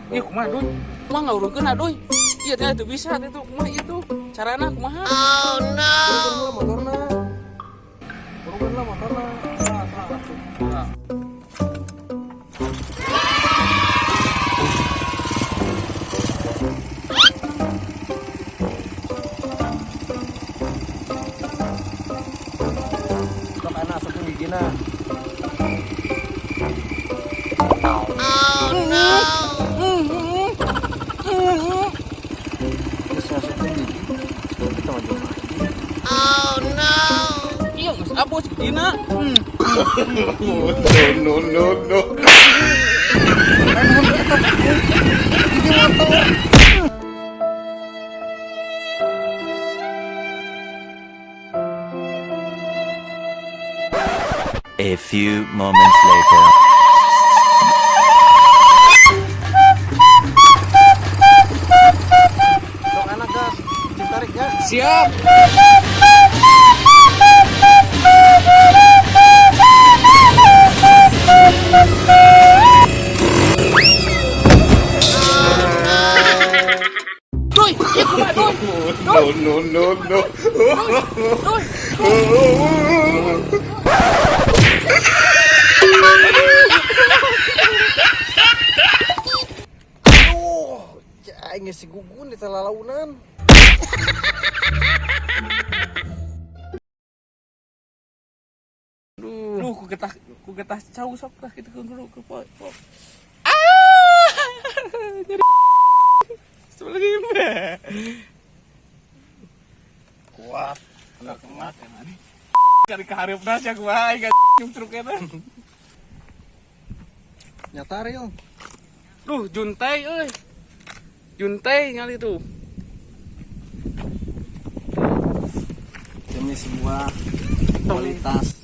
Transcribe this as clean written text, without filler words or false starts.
Ieu kumaha, Duy? Kumaha ngahurungkeun, aduh. Ieu teh teu bisa teh tuh, kumaha ieu tuh? Carana kumaha? Turunkan lah motorna. Turunkan lah motorna. Salah, salah. Nah. Sok enak asupkeun gigina. Geus ngasupkeun gigi. Kita maju maju. Iya, geus abus gigina. No, no, no. Gigi motor. A few moments later. Sok enak gas. Cing tarik ya. Siap. Duy, ieu kumaha, Duy? No, no, no, no. Duy. Aduh, aing si Gugun di lalaunan. Duh, ku getah cau sok lah kitu kudu ku po. Ah! Nyeri. Sebelum. Kuat. Anak emak. Kari kaharepna sia kumaha aing truk eta. Nyata real. Duh, juntai euy. Juntai ngali tuh. Demi sebuah kualitas.